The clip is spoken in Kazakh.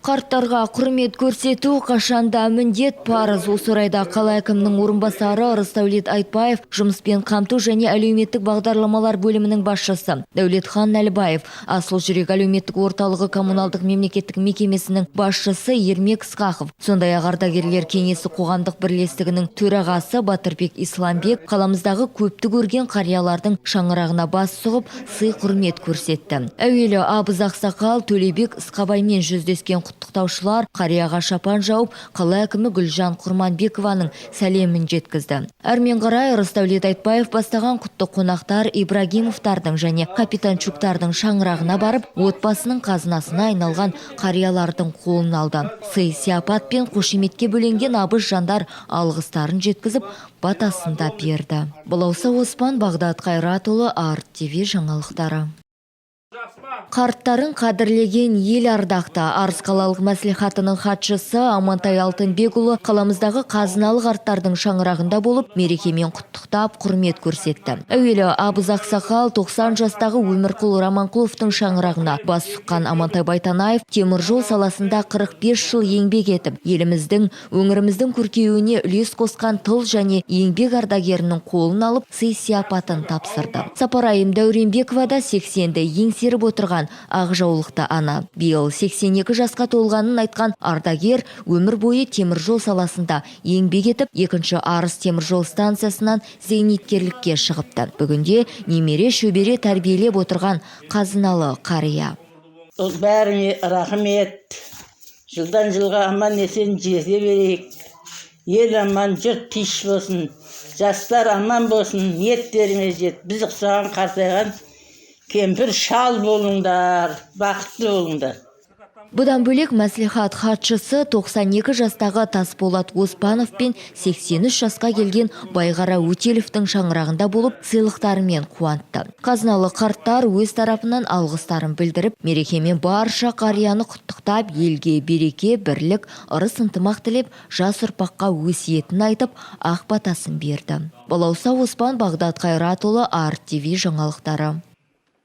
Қарттарға құрмет көрсету қашанда міндет, парыз. Осы орайда қала әкімінің орынбасары Рысдәулет Айтбаев, жұмыспен қамту және әлеуметтік бағдарламалар бөлімінің басшысы Дәулетхан Нәлібаев, Асыл жүрек әлеуметтік орталығы коммуналдық мемлекеттік мекемесінің басшысы Ермек Ысқақов, сондай-ақ ардагерлер кеңесі қоғамдық бірлестігінің төрағасы Батырбек Исламбек қаламыздағы көпті көрген қариялардың шаңырағына бас сұғып, сый құрмет көрсетті. Әуелі абыз ақсақал Төлебек Ысқабаймен жүздескен құттықтаушылар қарияға шапан жауып, қала әкімі Гүлжан Құрманбекованың сәлемін жеткізді. Әрмен қарай Рысдәулет Айтбаев бастаған құтты қонақтар Ибрагимовтардың және Капитанчуктардың шаңырағына барып, отбасының қазынасына айналған қариялардың қолын алды. Сый сияпат пен қошеметке бөленген абыз жандар алғыстарын жеткізіп, батасын да берді. Балауса Оспан, Бағдат Қайратұлы, Арт ТВ жаңалықтары. Қарттарын қадірлеген ел ардақты. Арыс қалалық мәслихатының хатшысы Амантай Алтынбекұлы қаламыздағы қазыналы қарттардың шаңырағында болып, мерекемен құттықтап, құрмет көрсетті. Әуелі абыз ақсақал 90 жастағы Өмірқұл Раманқұловтың шаңырағына бас сұққан Амантай Байтанаев темір жол саласында 45 жыл еңбек етіп, еліміздің, өңіріміздің көркеюіне үлес қосқан тыл және еңбек ардагерінің қолын алып, сый сияпатын тапсырды. Сапарайым Дәуренбекова да 80-ді еңсеріп отырған ақ жаулықты ана. Биыл 82 жасқа толғанын айтқан ардагер өмір бойы теміржол саласында еңбек етіп, екінші Арыс теміржол станциясынан зейнеткерлікке шығыпты. Бүгінде немере шөбере тәрбиелеп отырған қазыналы қария. Бәріңе рахмет. Жылдан жылға аман есен жете берейік. Ел аман, жұрт тыныш болсын, жастар аман болсын, ниеттеріңе жет. Біз ұқсаған қартайған кемпір шал болыңдар, бақытты болыңдар. Бұдан бөлек, мәслихат хатшысы 92 жастағы Тасболат Оспанов пен 83 жасқа келген Байғара Өтеловтің шаңырағында болып, сыйлықтарымен қуантты. Қазыналы қарттар өз тарапынан алғыстарын білдіріп, мерекемен барша қарияны құттықтап, елге береке, бірлік, ырыс, ынтымақ тілеп, жас ұрпаққа өсиетін айтып, ақ батасын берді. Балауса Оспан, Бағдат Қайратұлы, Арт ТВ жаңалықтары.